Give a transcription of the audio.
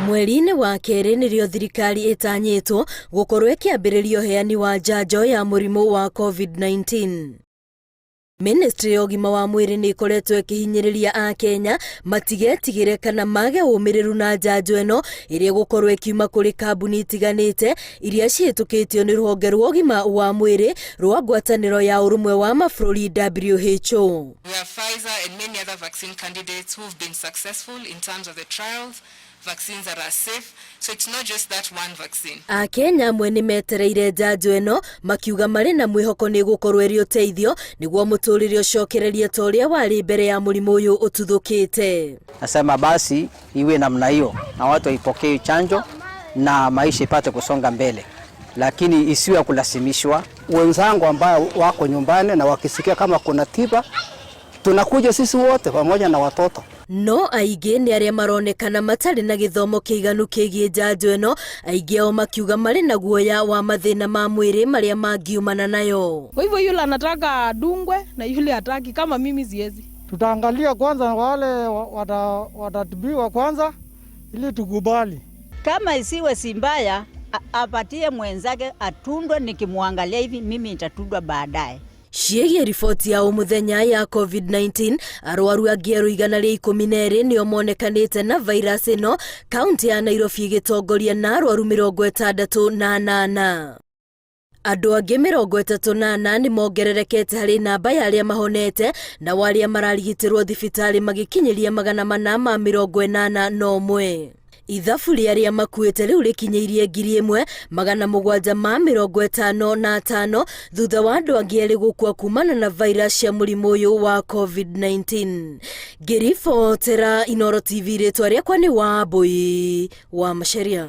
Mweri-inĩ wa kerĩ nĩrĩo thirikari ĩtanyĩtwo gũkorwo ĩkĩambĩrĩria ũheani wa njanjo ya mũrimũ wa COVID-19. Ministry ya ũgima wa mwĩrĩ nĩ ĩkoretwo ĩkĩhinyĩrĩria Akenya matigetigĩre kana mage ũmĩrĩru na njanjo ĩno ĩrĩa ĩgũkorwo ĩkiuma kũrĩ kambuni itiganĩte iria cihĩtũkĩtio nĩ rũhonge rwa ũgima wa mwĩrĩ rwa ngwatanĩro ya ũrũmwe wa mabũrũri WHO. We have Pfizer and many other vaccine candidates who've been successful in terms of the trials, vaccines that are safe. So it's not just that one vaccine. Akenya amwe nĩ metereire njanjo ĩno makiuga marĩ na mwĩhoko nĩ ĩgũkorwo ĩrĩ ũteithio nĩguo mũtũrĩre ũcokererie ta ũrĩa warĩ mbere ya mũrimũ ũyũ ũtuthũkĩte. Nasema basi iwe namna hiyo na watu waipokee chanjo na maisha ipate kusonga mbele, lakini isiwe ya kulasimishwa. Wenzangu ambao wako nyumbani na wakisikia kama kuna tiba, tunakuja sisi wote pamoja na watoto. No aingĩ nĩ arĩa maronekana matarĩ na gĩthomo kĩiganu kĩgiĩ njanjo ĩno, aingĩ ao makiuga marĩ na guoya wa mathĩna ma mwĩrĩ marĩa mangiumana nayo. Kwa hivyo yule anataka adungwe na yule hataki, kama mimi siwezi. Tutaangalia kwanza wale watatibiwa kwanza ili tukubali. Kama isiwe si mbaya, apatie mwenzake atundwe, nikimwangalia hivi mimi nitatundwa baadaye. Ciĩgiĩ riboti ya mũthenya ya COVID-19, arwaru angĩ erũ 112 nĩo monekanĩte na virus ĩno, kaunti ya Nairobi ĩgĩtongoria na arwaru 68. Andũ angĩ 34 nĩ mongererekete harĩ namba ya arĩa mahonete, nao arĩa mararigitĩrwo thibitarĩ magĩkinyĩria 481. Ithabu rĩa arĩa makuĩte rĩu rĩkinyĩirie 1755 thutha wa andũ angĩ erĩ gũkua kumana na virus cia mũrimũ ũyũ wa COVID-19. Ngĩribotera Inooro TV, rĩtwa rĩakwa nĩ Wambui wa Macharia.